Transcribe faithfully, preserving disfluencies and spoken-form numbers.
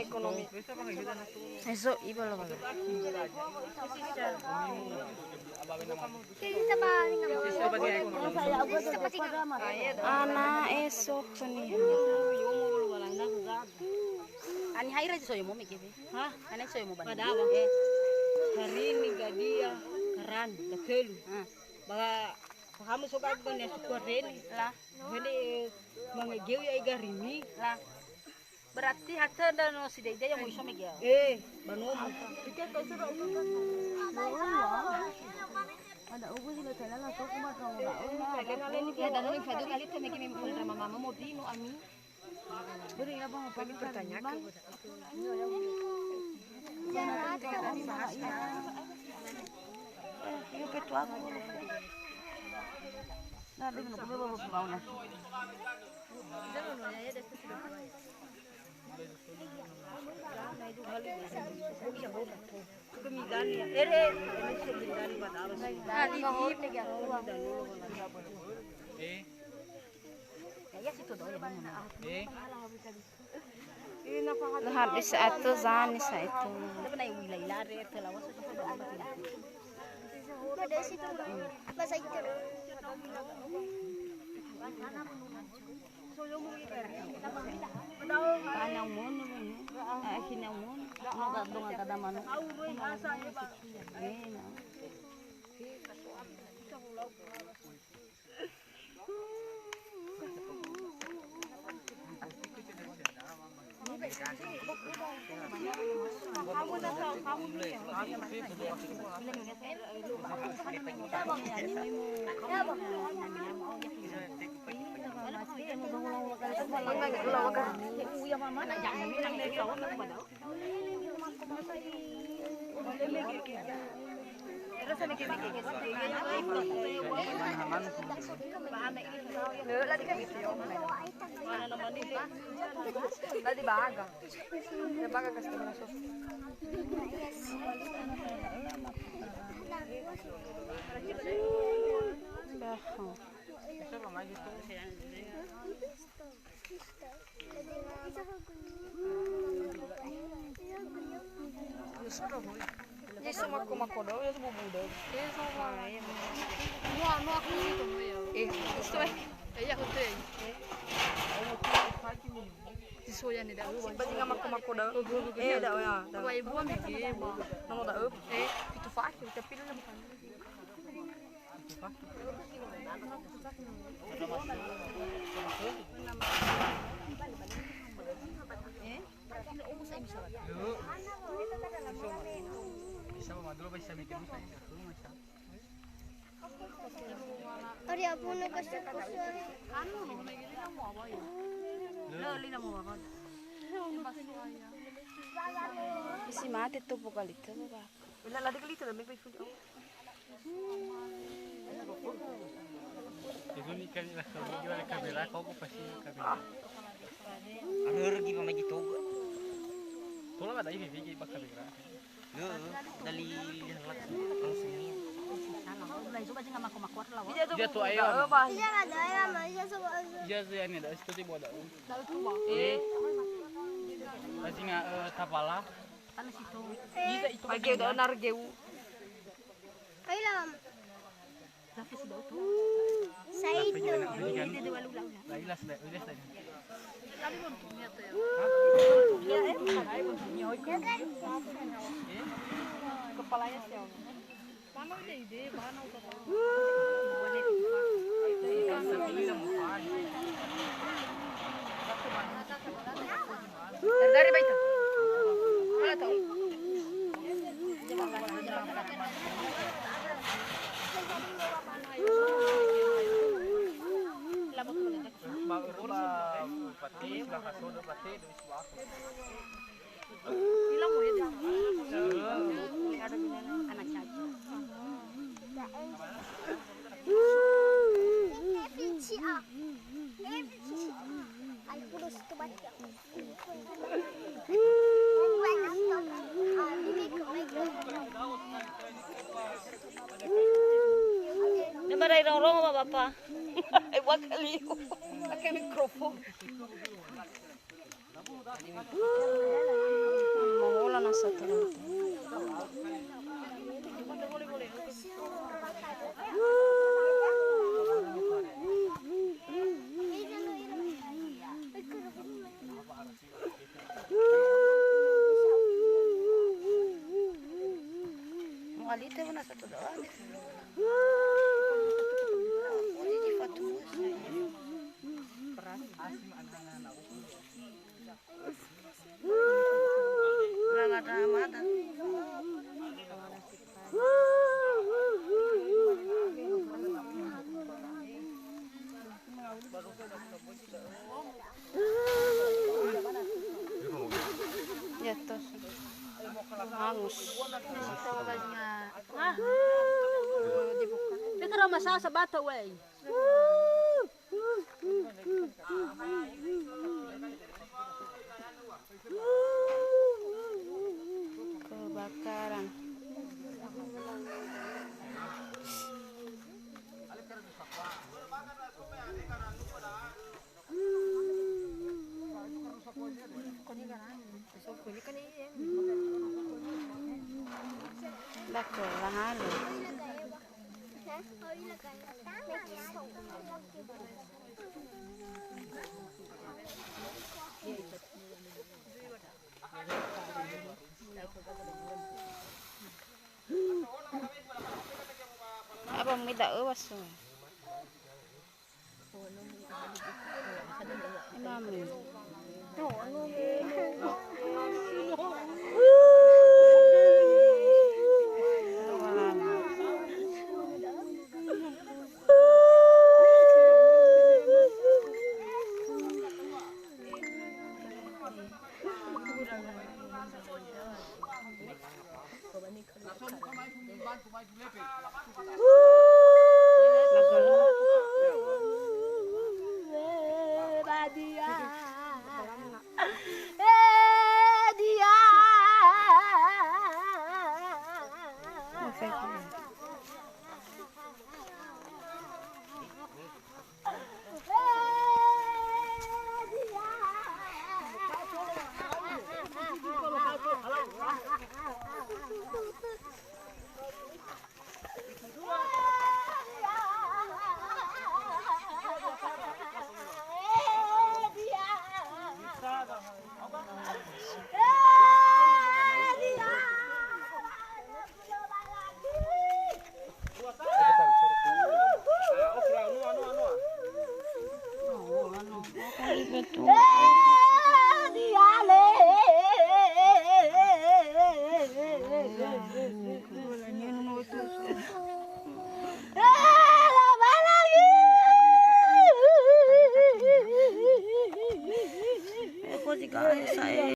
Ekonomi. Eso iba lo. Ana eso khönia. Ani haira zi soyo mo mege be. Ha? Ani soyo mo bani. Pada apa? Eh. Hari ini gadia, karan, gatelu. Ha. Ba, pahamu soga gone sukua reni. Lah. Jadi, eh, mangegeu ya igarimi. Lah. Berarti hatö nda no sideide ya mo iso mege. Eh, ba nomo. Ada ubu sila tela la sok ma tong ba. Ya, dan no fado kali te mege mem kontra mama mo dino ami. Beri ya bang, pertanyaan. Yo petu aku. Nah, dia nak kena bawa. Lö hadia sa'ato zani sa'ato. Ana umono, eh, akhirnya umono. Ono ka donga kada mano. Eh, na. Yesu mako-mako da'ö, Yesu bubu da'ö. Yesu mako-mako da'ö. Eh, Yesu, eh. Eh, ya, betul. Yesu ya ni da'ö. Ba zinga mako-mako da'ö. Eh, da'ö ya. Da'ö. Wa ibu ambil dia, ba. Nomor da'ö. Eh, itu fakir, tapi lu yang bukan. Ari abu na kasih kusah. Isi mate tu buka lite, buka. Ila ladi ke lite, tapi ibu. Ibu ni kan lah kalau dia ada kamera, kau pasti kamera. Anu rugi mama gitu. Tolong ada ini, ini pakai kamera. Yo, dari langsung, langsung ini. Dia tu ayo. Iya, ada ya, Mas. Iya, sama aja. Iya, saya ini dah, itu tiba dah. Eh. Masih nggak, eh, tapala. Pagi udah nargeu. Ayo lah, Mam. Saya itu. Dia marai rongo-rongo, Bapak. Ibu kali. Pakai mikrofon. Mahola na satu. Mualite na satu doang. Jadi di Fatus. Ya, tos. Hangus. Dia kan rumah saya sebata, weh. Kebakaran. Bako, lahalo. Apa mui da'ö, Wasu? Imami.